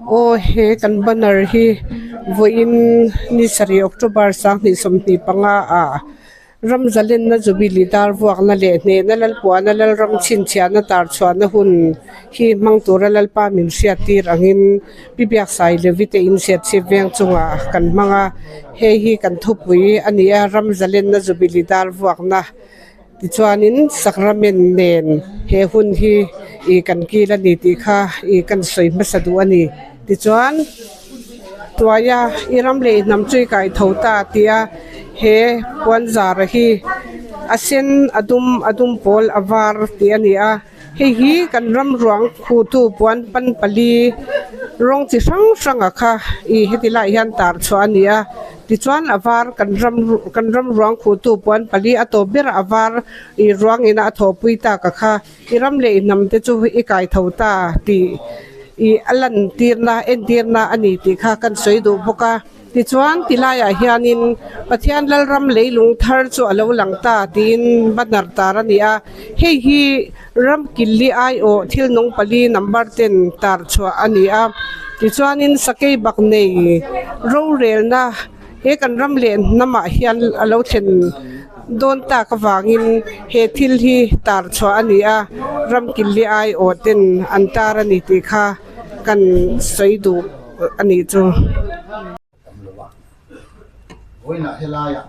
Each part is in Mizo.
Aw he kan banner hi vawiin ni sarih October 2025 ah ram zalenna Jubilee dar vuakna leh hnehna Lalpuahna Lalram chhinchhiahna tar chhuahna hun hi hmang tura Lalpa min hriat tir angin Pi Biaksai Levi te insiat chhip veng chungah kan hmang a, hei hi kan thupui a ni a ram zalenna Jubilee dar vuakna. Tichuanin Sacrament nen he hun hi ih kan kil a ni tih kha ih kan sawi hmasa duh a ni. Tichuan tuaia i ram leh i hnam chu i kai tho ta tia he puanzara hi a sen a dum a dum pawl a var tih a ni a. Hei hi kan ram ruang khuhtu puan pan pali rawng chi hrang hranga kha ih heti laiah hian tar chhuah a ni a tichuan a var kan ram kan ram ruang khuhtu puan pali a tawp ber a var ih ruang ina a thawhpui tak a kha i ram leh i hnam te chu i kai tho ta tih ih a lan tirna entirna a ni tih kha kan sawi duh bawk a. Tichuan ti laiah hianin Pathian Lalram leilung thar chu a lo lang ta tiin banner tar a ni a, hei hi ram killi aiawh thil nung pali number ten tar chhuah a ni a. Tichuanin sakei bak nei rorelna he kan ram leh hnamah hian a lo thlen dawn tak avangin he thil hi tar chhuah a ni a, ram killi aiawh ten an tar a ni tih kha kan sawi duh a nih chu. Tam lo a, vawiinah helaiah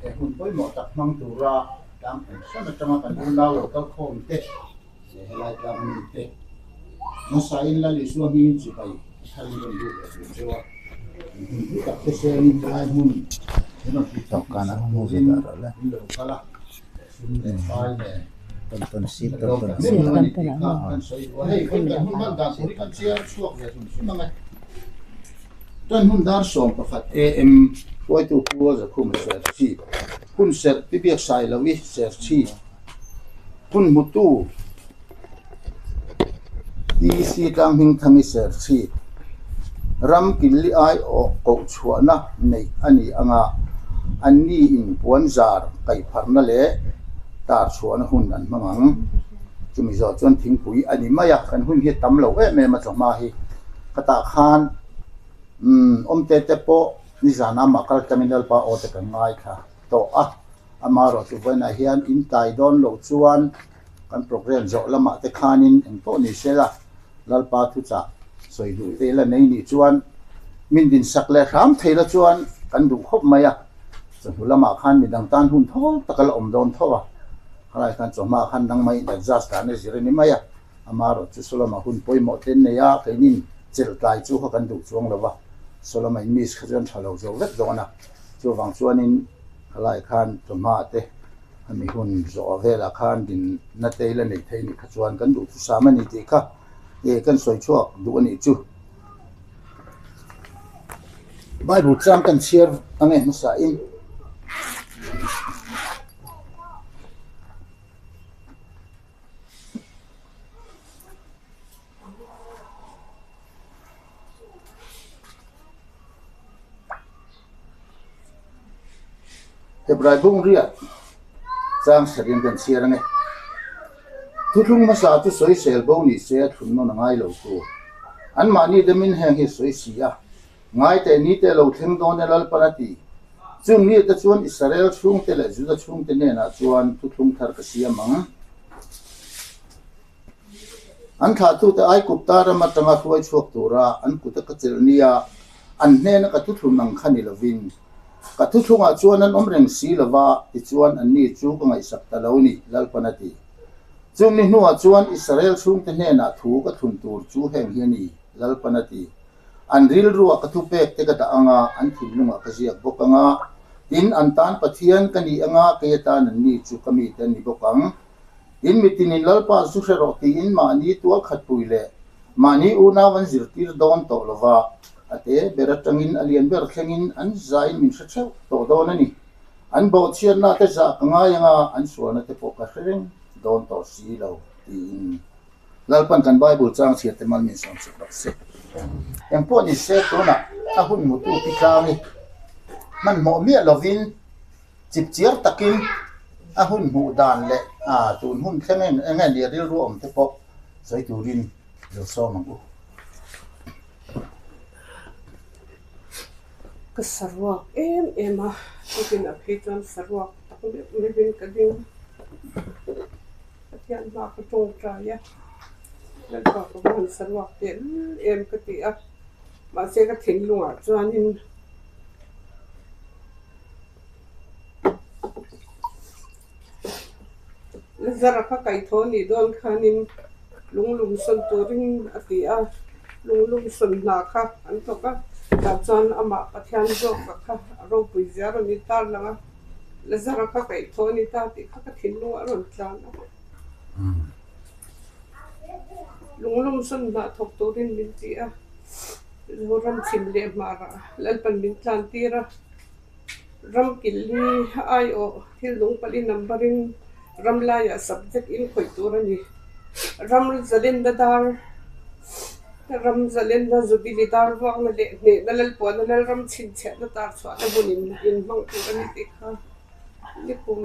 he hun pawimawh tak hmang tura tlang hran hran atanga kan unau lo kal khawm te leh helai tlang mi te hmasain Lal Isua hmingin chibai a thar in rawn lut leh tur cheu a, in hun hlu tak te sengin helai hmun he rawn hmu thei turin in lo kal a. Tan hun dar 11 am hruaitu Pu Rualzakhuma Serchhip hun serh Pi Biaksailovi Serchhip hun hmutu PC Tlanghmingthangi Serchhip ram killi aiawh koh chhuahna neih a ni anga anni in puanzar kaihpharna leh tar chhuahna hun an hmang ang. Chumi zawh chuan thingpui a ni mai a, kan hun hi a tam lo em em a chawhma hi. Khatah khan umm awmte te pawh nizan amah kal tlangin Lalpa aw te kan ngaithla tawh a, amaherawhchu vawiinah hian in tai dawn loh chuan Kan program zawh lamah te khanin eng pawh ni se la, Lalpa thuchah sawi duh te la nei nih chuan min dinsak leh hram thei la chuan kan duh khawp mai a. Chawhnu lamah khan midang tan hun thawl tak a la awm dawn tho a, khalai khan chawhma khan nangmah in adjust dan a zir a ni mai a, amaherawh chu sawlamah hun pawimawh te an nei a, keinin chelh tlai chu kha kan duh chuang lo va, sawlama in miss kha chuan tha lo zo vek dawn a, chuvang chuanin khalai khan chawhma te Hemi hun zawh velah khan dinna te la nei thei nih kha chuan kan duhthusam a ni tih kha eh kan sawi chhuak duh a nih chu. Bible chang kan chhiar ange hmasa in. Hebrai bung riat chang sarin kan chhiar ange. Thuthlung hmasa chu sawisel bo ni se a thlun nawn a ngai lo tur. Anmahni demin heng hi a sawi si a, Ngai teh ni te lo thleng dawn e Lalpan a ti. Chung ni te chuan Israel chhungte leh Juda chhungte hnenah chuan thuthlung thar ka siam ang. An thlahtute Aigupta ram atanga hruai chhuak tura an kuta ka chelh nia an hnena ka thuthlun ang kha ni lovin, ka thuthlungah chuan an awm reng si lova, tichuan anni chu ka ngaihsak ta lo ni, Lalpan a ti. Chung ni hnuah chuan Israel chhungte hnenah thu ka thlun tur chu heng hi a ni, Lalpan a ti. An rilruah ka thupek te ka dah anga, an thinlungah ka ziak bawk anga, tin, an tan Pathian ka ni anga, kei atan anni chu ka mite an ni bawk ang. Tin, mitinin Lalpa zu hre rawh tiin mahni tual khat pui leh mahni unau an zirtir dawn tawh lo va, a te ber atangin a lian ber thlengin an zain min hre theuh tawh dawn a ni. An bawhchhiatna te zah ka ngai anga an sualna te pawh ka hre reng dawn tawh si lo, tiin Lalpan kan Bible chang chhiar te mal min sawm chak rawh se. Engpawh ni se tunah a hun hmutu pi tlang hi hmanhmawh miah lovin Chipchiar takin a hun hmuh dan leh a tun hun thleng eng eng nge nia rilru awm te pawh sawi turin lo sawm ang u. Ka saruak em em a, tukin a phei chuan saruak tak meuh meuhin ka ding a. Pathian hma ka tawngtai a, Lalpa ka va han saruak tehlul em ka ti a, mahse ka thinlungah chuanin Lazara kha kaithaw nih dawn khanin lunglum sawn turin a ti a, lunglum sawn hna kha an thawk a, tah chuan amah Pathian zawka kha a ropui zia a rawn intar lang a, Lazara kha kaithaw a ni ta tih kha ka thinlung a rawn tlan a. Lunglum sawn hna thawk turin min ti a, Zoram chhim leh hmarah Lalpan min tlan tir a. Ram kilh hi aiawh thil nung pali number in ram laiah subject in khawih tur a ni. Ram zalenna dar ram zalenna Jubilee dar vuakna leh hnehna lalpuahna lalram chhinchhiahna tar chhuahna hmun in in hmang tur a ni tih kha nikum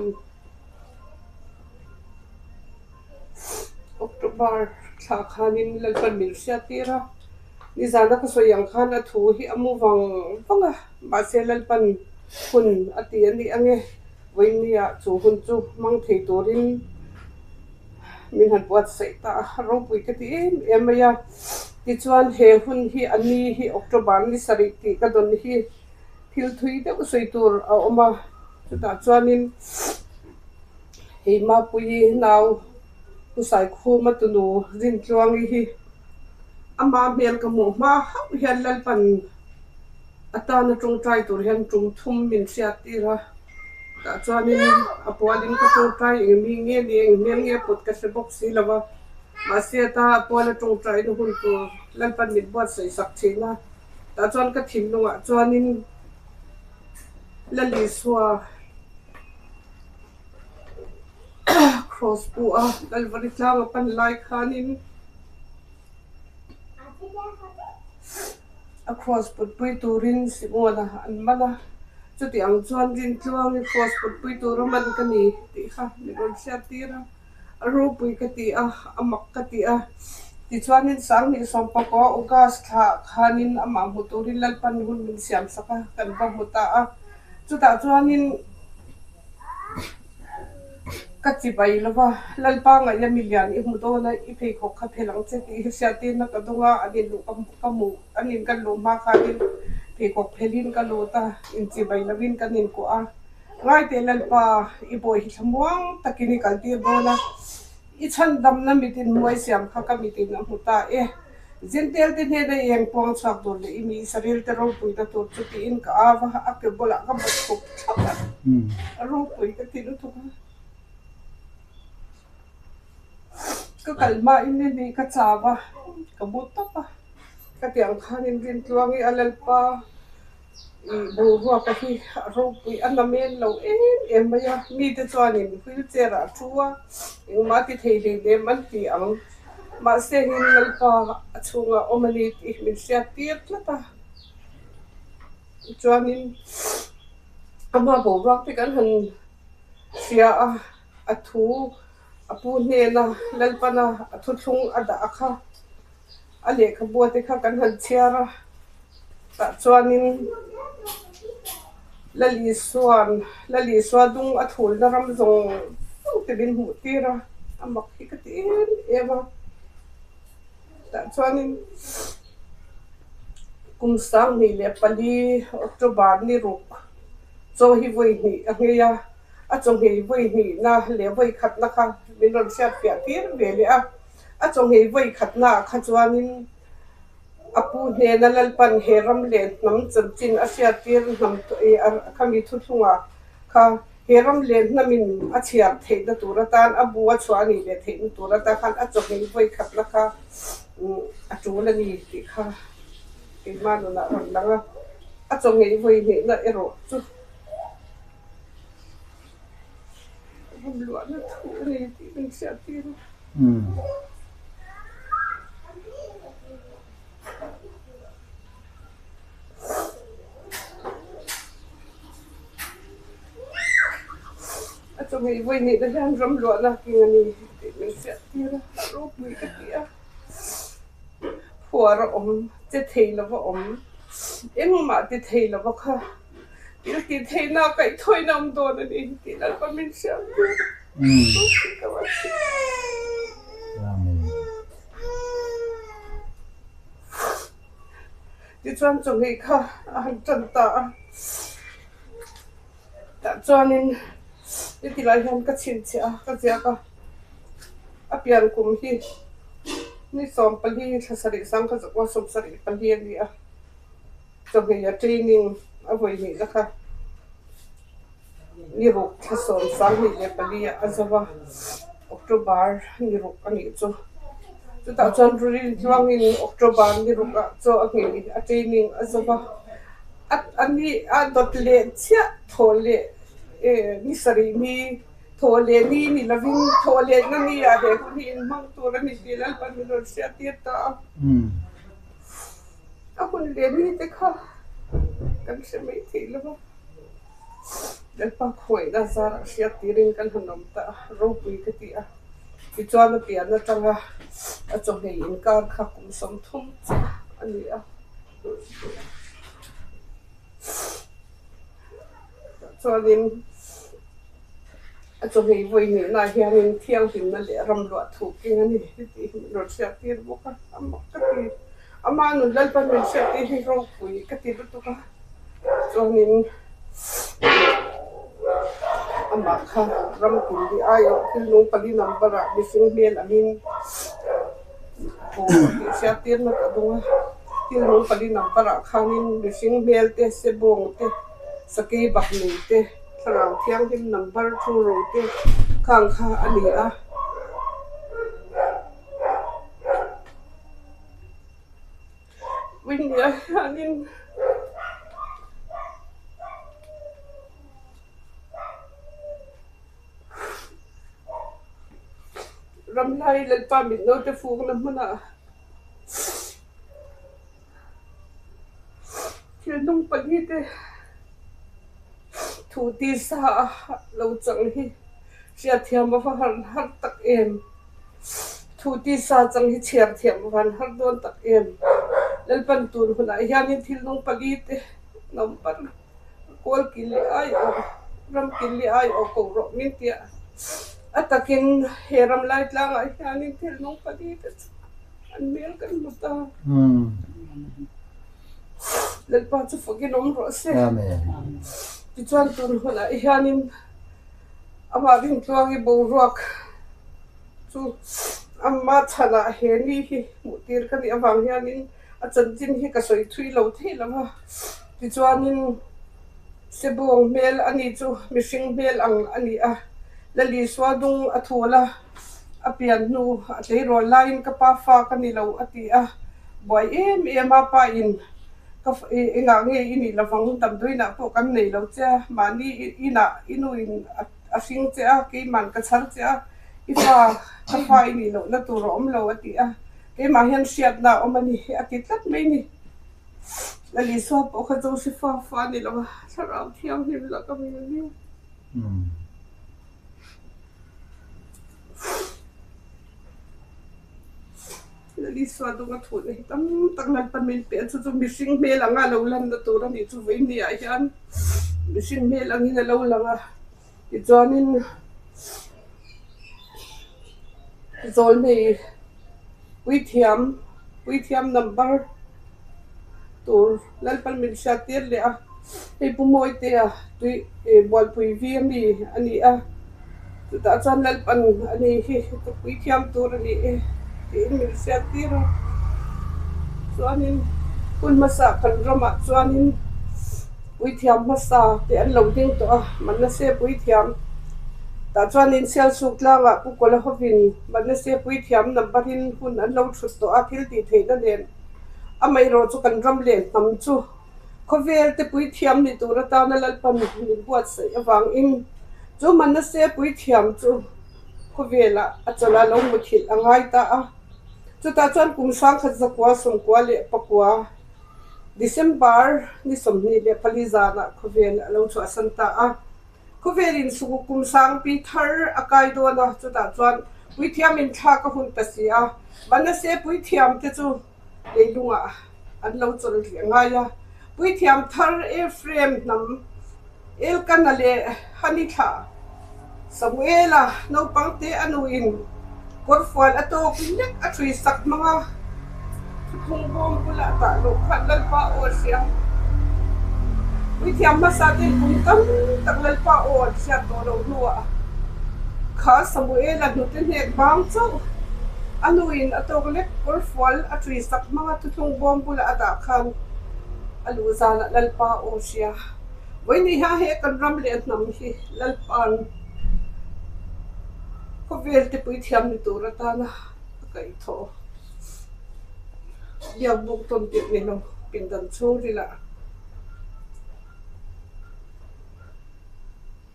October thla khanin Lalpan min hriat tir a, nizana ka sawi ang khan a thu hi a mu vang vang a. Mahse Lalpan hun a ti a ni ange, vawinia chu hun chu hmang thei turin min han buatsaih ta a, ropui ka ti em em mai a. Tichuan he hun hi a ni hi October ni sarih tih ka dawn hi thil thui deuh sawi tur a awm a, chutah chuanin hei Mapuii nau Pu Saikhuma tunu Rintluangi hi ama hmel ka hmuh hma hauh hian Lalpan A tana tawngtai tur hian tum thum min hriat tir a, tah chuanin a pualin ka tawngtai eng mi nge ni eng hmel nge put ka hre bawk si lo va, mahse a ta a puala tawngtaina hun tur Lalpan min buatsaih sak thin a, tah chuan ka thinlungah chuanin Lalisua Kraws pu a Kalvari tlanga pan lai khanin. A kraws putpui turin Simona an man a, chuti ang chuan Rintluangi kraws putpui tura man ka ni tih kha min rawn hriat tir a, a ropui ka ti a, a mak ka ti a. Tichuanin Sanghnih Sawmpakaw August thla khanin amah hmu turin Lalpan hun min siam sak a, kan va hmu ta a. Chutah chuanin. Ka ti bai lo va, Lalpa ngaihna milian i hmu dawn a, i pheikhawk kha phel ang che tih hi hriatin a ka dawng a, an in luh ka ka hmuh, an in kan luh hma khanin pheikhawk phelin ka lut a, inchi bai lovin kan inkuah a, Ngaiteh Lalpa, i bawi hi thlamuang takin i kaltir dawn a, i chhandamna mitin hmuai siam kha ka mitin a hmu ta e. Zintel te hnena i eng puang chhuak tur leh i mi Israel te ropuina tur chu tiin ka au a, a ke bulah ka bawt thup thlap a, a ropui ka ti lutuk a. Ka kal hmain ni hnih ka chau a, ka bu tawp a, ka ti ang khanin Rintluangi a Lalpa. Boruaka hi a ropui a namen lo em em mai a, mite chuanin wheelchair ah a thu a, engmah ti thei hlei lem an ti ang. Mahse heng Lalpa a chhungah awm a ni tih min hriat tir tlat a, tichuanin ama boruak te kan han hria a, a thu a pu hnena Lalpana a thuthlung a dah a kha. A lehkhabu te kha kan han chhiar a, tah chuanin Lalisuan Lalisua dung a thulna ram zawng zawng te min hmuh tir a, a mak hi ka ti em em a. Tah chuanin kum 2004 October ni ruk chaw hi vawi hnih a nghei a, a chaw nghei vawi hnihna leh vawi khatna kha min rawn hriat fiah tir ve leh a. A chawhmeh vawi khatnaah kha chuanin a pu hnena Lalpan he ram leh hnam chanchin a hriattir hnam khami thuthlungah kha he ram leh hnamin a chhiar theihna tur atan a bu a chhuah a nih leh theihna tur atan khan a chawhmeh vawi khatna kha a tul a ni tih kha keimah nunah a rawn lang a. A chawhmeh vawi hnehna erawh chu Ram luahna thu a ni tih min hriattir a. A chawhmeh vawi nihna hian ram luahna king a ni tih min hriattir a, a ropui ka ti a, phuar a awm, che thei lova awm. Engmah ti thei lova kha thil tih theihna kaihthawina awm dawn a ni tih Lalpa min hriat tir a. Tichuan chawhmeh kha a han tan ta a. Tah chuanin heti lai hian ka chhinchhiah a, ka ziak a, a pian kum hi ni 14 thla sarih 1974 a ni a, chawhmeh a training a vawi hnihna kha ni ruk thla 10 2004 ah a zo a, October ni ruk a nih chu. Chutah chuan Rintluangin October ni ruk ah chaw a nghei a training a zo va, a a ni a dawt leh chiah thaw leh eh ni sarih ni thaw leh ni ni lovin thaw lehna ni ah he hun hi inhmang tur a ni tih Lalpan min rawn hriat tir ta a. A hun leh ni te kha kan hre mai thei lo va, Lalpa khawiahna zarah hriat tirin kan han awm ta a, ropui ka ti a. Tichuan a pian atanga a chawhmeh inkar kha kum 30 chiah a ni a. Chuanin a chawhmeh vawi hnihnaah hianin thianghlimna leh ram luah thu keng a ni tih hi min rawn hriat tir bawk a, a mak ka ti. Ama nun Lalpan min hriat tir hi ropui ka ti lutuk a. Chuanin amah kha ram kum hi aiawh thil nung pali number ah mihring hmel angin aw tih hriat tirna ka dawng a. Thil nung pali number ah khanin mihring hmel te, sebawng te, sakei bak nei te, thlarau thianghlim number thu ro te khang kha a ni a. Winnie-a hianin Ramhlai Lalpa mitnaute fukna hmunah thil nung pahnihte thu tisa a lo chang hi hriatthiam a va har har tak em. Thu tisa chang hi chhiar thiam a van har dawn tak em. Lalpan tun hunah hianin thil nung pali te number kawl kil leh ai aw, ram kil leh ai aw ko rawh min tia. A takin he ram lai tlangah hianin thil nung pali te chu an hmel kan hmu ta. Lalpa chu fakin awm rawh se. Tichuan tun hunah hianin Amah Rintluangi boruak chu amma chhanah he ni hi hmuh tir ka nih avang hianin a chanchin hi ka sawi thui lo thei lo va. Tichuanin Sebawng hmel a ni chu mihring hmel ang a ni a, Lalisua dung a thul a, a pian hnu a tleirawl laiin ka pa fa ka ni lo a ti a, buai em em a pa in Ka engah nge i nih lovang damdawiinah pawh kan nei lo che a, mahni inah i nuin a hring che a, keiman ka chhar che a, i fa ka fa i nih lohna tur a awm lo a ti a, keimah hian hriatna a awm a ni a ti tlat mai ni. Lalisua pawh kha Josefa fa a ni lo a, Thlarau Thianghlim laka mi a ni. Lalisua dunga thutna hi tam tak Lalpa min pe a, chu chu mihring hmel anga lo lanna tur a nih chu vawinia hian mihring hmel angin a lo lang a, tichuanin zawlnei puithiam puithiam number tur Lalpan min hriat tir leh a, hei Pu Mawitea tui bualpui vi a mi a ni a. Chutah chuan Lalpan a ni hi ka puithiam tur a ni e tiin min hriat tir a. Chuanin hun hmasa kan ramah chuanin puithiam hmasa te an lo ding tawh a, Manase puithiam tah chuanin Sialsuk tlangah Pu Kawla hovin Manase puithiam number in hun an lo thut tawh a, thil tih theihna nen amaherawh chu kan ram leh hnam chu Khawvel te puithiam ni tur atana Lalpan min buatsaih avangin chu Manase puithiam chu khawvelah a chawlh a lo muthilh a ngai ta a. Chutah chuan kum 1994 December ni 24 zanah khawvel a lo chhuahsan ta a. Khawvelin suku kum sangpi thar a kai dawn a, chutah chuan puithiamin thlak a hun ta si a. Manase puithiam te chu leilungah an lo chawlh rih a ngai a. Puithiam thar Ephraim hnam Elkana leh Hani thlah Samuela naupang te a nuin kawrfual a tawk lek a ṭhui sak hmang a, thuthlung bawm bulah tah loh khan Lalpa aw a hria. Puithiam hmasa ten kum tam tak Lalpa aw an hriat tawh loh hnuah kha Samuela hnute hnek bang chauh a nuin a tawk lek kawrfual a ṭhui sak hmang a thuthlung bawm bulah a dah khan a luh zanah Lalpa aw hria. Vawiin hian he kan ram leh hnam hi Lalpa'n khawvel te puithiam ni tur atana a kaihthawh biak buk tawn tirh ni lo pindan chhungrilah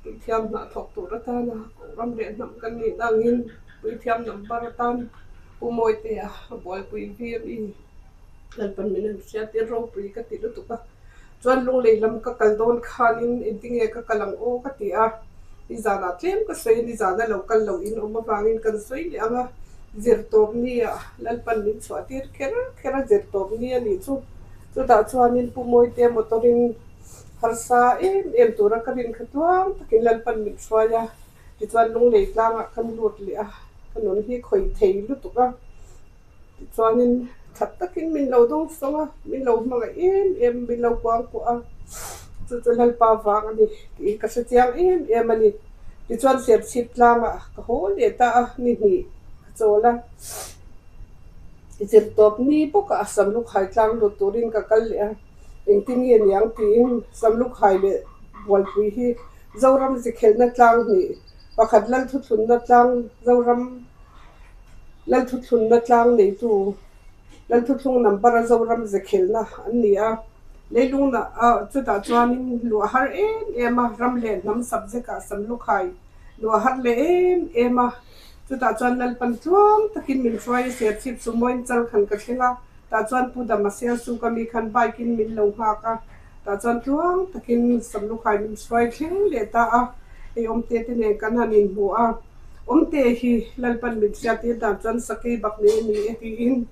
puithiam hnah thawk tur atana ram leh hnam kan nih dangin puithiam number atan Pu Mawitea a buaipui VME. Lalpan min han hria tir ropui ka ti lutuk a, chuan lunglei lam ka kal dawn khanin engtinge ka kal ang aw ka ti a, nizanah tlem ka sawi a, nizana lo kal loh in awm avangin kan sawi leh ang a, zirtawp nia Lalpan min chhuah tir kher kher a zirtawp ni a nih chu, chutah chuanin Pu Mawite motor in harsa em em tura ka rin kha tluang takin Lalpan min hruai a, tichuan lunglei tlangah kan lut leh a, ka nun hi khawih thei lutuk a. Tichuanin that takin min lo dawng sawng a, min lo hmangaih em em, min lo kuang kuah a, chu chu Lalpa vang a ni tiin ka hre chiang em em a ni. Tichuan Serchhip tlangah ka haw leh ta a, ni hnih ka chawl a, zirtawp ni bawkah Samlukhai tlang lut turin ka kal leh a, engtin nge niang tiin Samlukhai leh Bualpui hi Zoram zikhelhna tlang hnih, pakhat Lalthuthlunna tlang Zoram Lalthuthlunna tlang neitu Lalthuthlung number a Zoram zekhelhna an ni a, leilungna ah chutah chuanin luah har em em a, ram leh hnam subject ah Samlukhai luah har leh em em a, chutah chuan Lalpan tluang takin min hruai a, Serchhip Sumoin chal khan ka thleng a, tah chuan Pu Dama Sialsuk ami khan bike in min lo nghak a, tah chuan tluang takin Samlukhai min hruai thleng leh ta a, hei awmte te nen kan han inhmu a. Awmte hi Lalpan min hriattir dan chuan sakei bak nei a ni e tiin.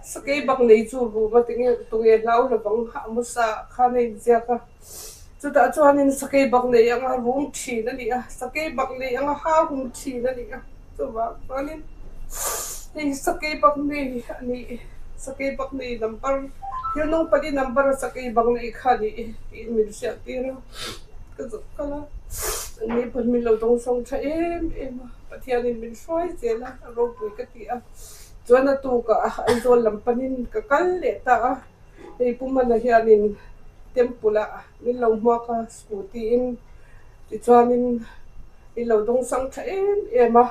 Sakei bak nei chu rum a tinge tunge hlau lovang a hmasa khan a inziak a. Chutah chuanin sakei bak nei anga rum thin a ni a, sakei bak nei anga ha hum thin a ni a, chuvang chuanin hei sakei bak nei a ni, sakei bak nei number thil nung pali number a sakei bak nei kha a ni tiin min hriat tir a, ka zuk kal a, an ni pawn min lo dawngsawng tha em em a, Pathianin min hruai zel a, ropui ka ti a, chuan a tukah Aizawl lam panin ka kal leh ta a. Hei Pu Mana hianin temple ah min lo hmuak a scooty in tichuanin min lo dawng sang tha em em a,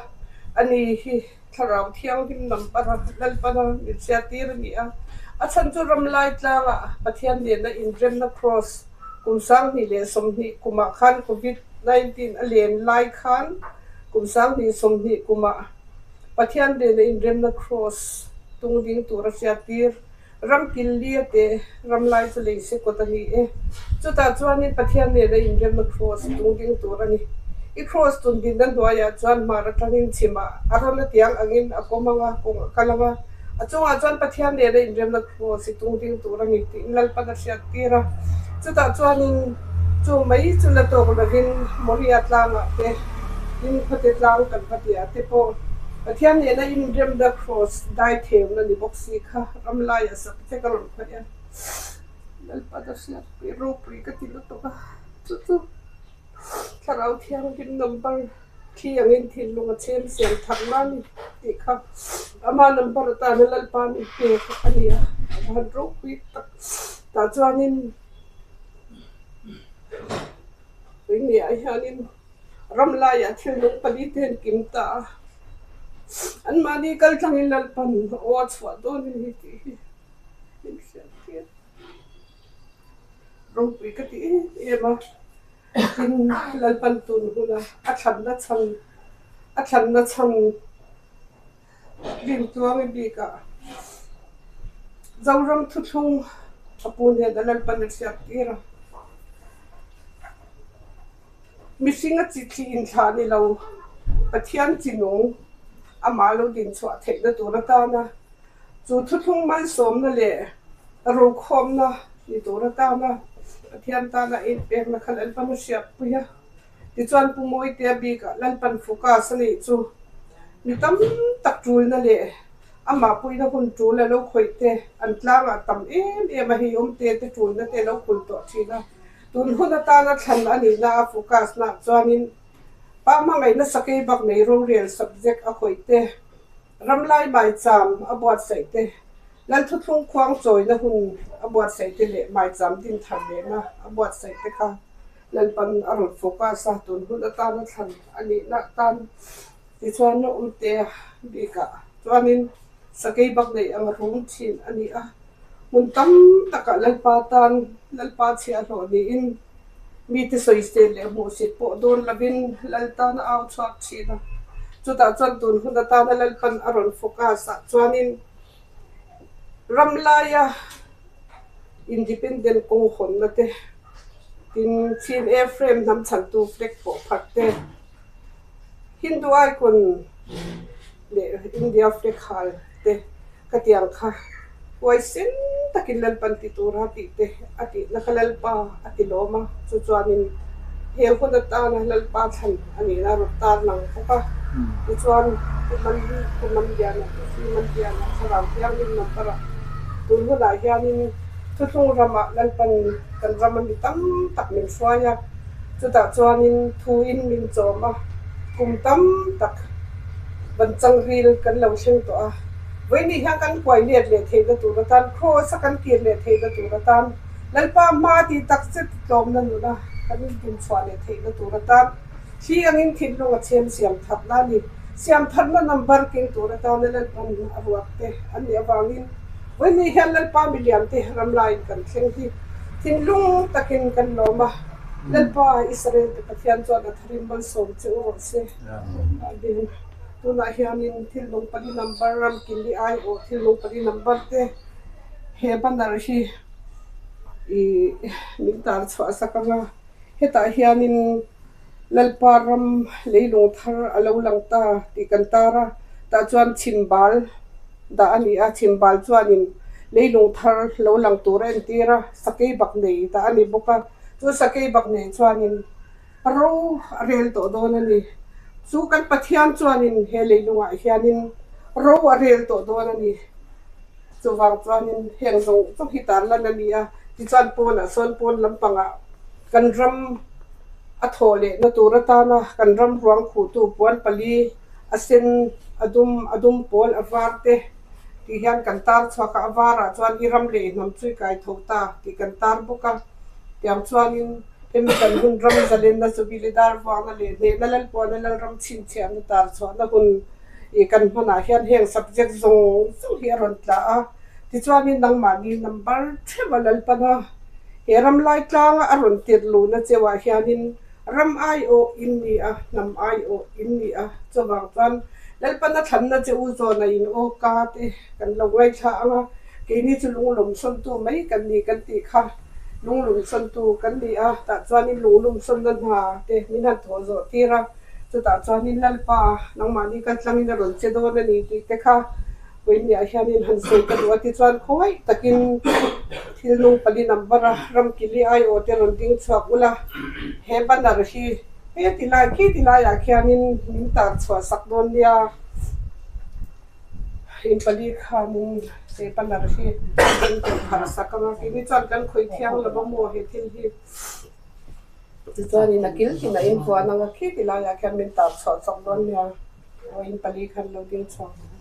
ani hi thlarau thianghlim number a Lalpana min hriat tir a ni a, a chhan chu Ramlai tlangah Pathian nena inremna cross kum 2020 kumah khan covid 19 a len lai khan kum 2020 kumah Pathian nena inremna cross tung ding tur a hriat tir. Ram kil lia te ram lai chu lei se kawt a ni e. Chutah chuanin Pathian nena inremna kraws tung ding tur a ni. I kraws tun dinna hnuaiah chuan hmar atangin chhimah a rawn a tiang angin a kawm anga kawng a kal anga, a chungah chuan Pathian nena inremna kraws i tung ding tur a ni tiin Lalpan a hriat tir a. Chutah chuanin chu mai chu la tawk lovin Moria tlangah te, Limkhawte tlang kan va tihah te pawh Pathian nena inremna kraws dai theuna ni bawk si kha ram laiah sak che ka rawn khawih a, Lalpa ka hriat pui ropui ka ti lutuk a, chu chu Thlarau Thianghlim number thi angin thinlung a chhem siam thar na a ni tih kha ama number atana Lalpa min pek a ni a, a va han ropui tak tah chuanin Tuiniah hianin Ram laiah thil nung pali te an kim ta a, anmahni kal tlangin Lalpan aw a chhuah dawn a ni tih hi min hriat tir. Ropui ka ti em em a, tin Lalpan tun huna a thlanna chhan a thlanna chhan Rintuangi bikah Zoram thuthlung. A pu hnen a Lalpan a hriat tir a. Mihringa chi thli inthlah ni lo, Pathian chi nung amah lo din chhuah theihna tur atana chu thuthlung malsawmna leh rokhawmna ni tur atana Pathian tana a inpekna kha Lalpan a hriatpui a. Tichuan Pu Mawitea bikah Lalpan focus a neih chu mi tam tak tulna leh amah puihna hun tul a lo khawih te an tlangah tam em em a hei awm te te tulna te a lo khul tawh thin a. Tun hun atana thlan a nihna a focus nah chuanin pa hmangaihna sakei bak nei rorel subject a khawih te, ramlai maicham a buatsaih te, Lalthuthlung khuang chawina hun a buatsaih te leh maicham din thar lehna a buatsaih te kha Lalpan a rawn focus a, tun hun atana thlan a nihna atan tichuan a awmte bikah chuanin sakei bak neih ang rum thin a ni a. Hmun tam takah Lalpa tan Lalpa chhiahhlawh niin mite sawisel leh hmuhsit pawh dawn lovin Lal tan a au chhuak thin a. Chutah chuan tun hun atana Lalpan a rawn focus ah chuanin ram laia independent kawng hawnna te, tin Chin Airframe hnam chhantu flag pawh phat te, Hindu icon leh India flag hal te khatiang kha huaisen takin Lalpan ti tura tih te a tihna kha Lalpa a ti lawm a, chu chuanin he hun atana Lalpa thlan a nihna a rawn tar lang bawk a. Tichuan Pu Man Pu Manliana Pu Sri Manliana Thlarau Thianghlim number-ah tun hunah hianin Thuthlung ramah Lalpan kan rama mi tam tak min hruai a. Chutah chuanin thuin min chawm a, kum tam tak van changril kan lo thleng tawh a. Vawiini hian kan huai let leh theihna tur atan, Kraws a kan kir leh theihna tur atan, Lalpa hma tih tak zet tlawmna nuna kan intumchhuah leh theihna tur atan, thli angin thinlung a chhem siam thatna a ni. Siam thatna number keng tur atana Lalpan a ruat te an nih avangin vawiini hian Lalpa milian te ramlaiin kan thleng hi thinlung takin kan lawm a. Lalpa Israel te Pathian chuan a tharin malsawm che u rawh se. Amen. Tunah hianin thil nung pali number ramkili aiawh thil nung pali number te he banner hi ih min tar chhuah sak ang a. Hetah hianin Lalpa ram leilung thar a lo lang ta tih kan tar a, tah chuan chhimbal dah a ni a, chhimbal chuanin leilung thar lo lang tur a entir a, sakei bak nei dah a ni bawk a, chu sakei bak nei chuanin ro a rel tawh dawn a ni. Chu kan Pathian chuanin he leilungah hianin ro a rel tawh dawn a ni. Chuvang chuanin heng zawng zawng hi tarlan a ni a, tichuan pawnah sawn pawn lampangah kan ram a thawh lehna tur atana kan ram ruang khuhtu puan pali a sen, a dum, a dum pawl, a var te tih hian kan tar chhuak a, a varah chuan i ram leh i hnam chu i kai tho ta tih kan tar bawk a. Tiang chuanin hemi kan hun ram zalenna Jubilee dar vuakna leh hnehna Lalpuana Lalram chhinchhiahna tar chhuahna hun Ih kan hmanah hian heng subject zawng zawng hi a rawn tla a, tichuanin nangmahni number theuh a Lalpan a, he ram lai tlanga a rawn tirh luhna cheuhah hianin ram aiawh in ni a, hnam aiawh in ni a, chuvang chuan Lalpan a thlanna che u zawna in aw ka te kan lo ngaithla ang a, keini chu lunglawmsawntu mai kan ni kan tih kha lunglumsawntu kan ni a, tah chuanin lunglumsawnna hna te min han thawh zawh tir a. Chutah chuanin Lalpa, nangmahni kal tlangin a rawn che dawn a ni tih te kha Puihniah hianin han sawi ka duh a. Tichuan khawngaih takin thil nung pali number a ramkili aiawh te rawn ding chhuak ula, he banner hi he ti lai khi ti laiah khianin min tar chhuah sak dawn nia. In pali khanin he banner hi min rawn phar sak ang a, keini chuan kan khawih thiang lo va maw he thil hi. Tichuanin a kil tin a invuan ang a, khi ti laiah khian min tar chhuah chawk dawn nia, vawiin pali khan lo ding chhuak ang.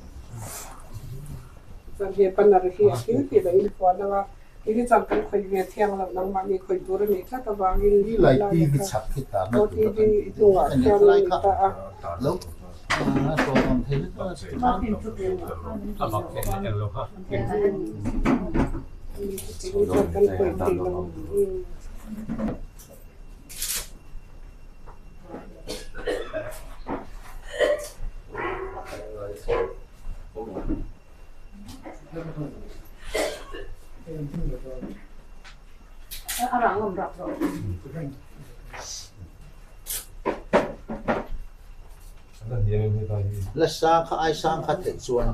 Chuan he banner hi a kil tin a invuan ang a, kei chuan kan khawih ve thiang loh nangmahni khawih tur a nih tlat avangin Hi lai helaiah TV khan chhak khi tarna aw tur TV a kan tih hnungah te khian lai a ni kha ta a. lo Kan khawih thei lo. La sang kha ai sang kha theih chuan.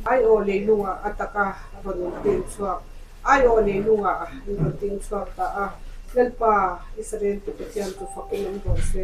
Aiawh leilungah a taka rawn inpeng chhuak. Aiawh leilungah an rawn ding chhuak ta a, Lalpa, Israel te Pathian chu fakin awm rawh se.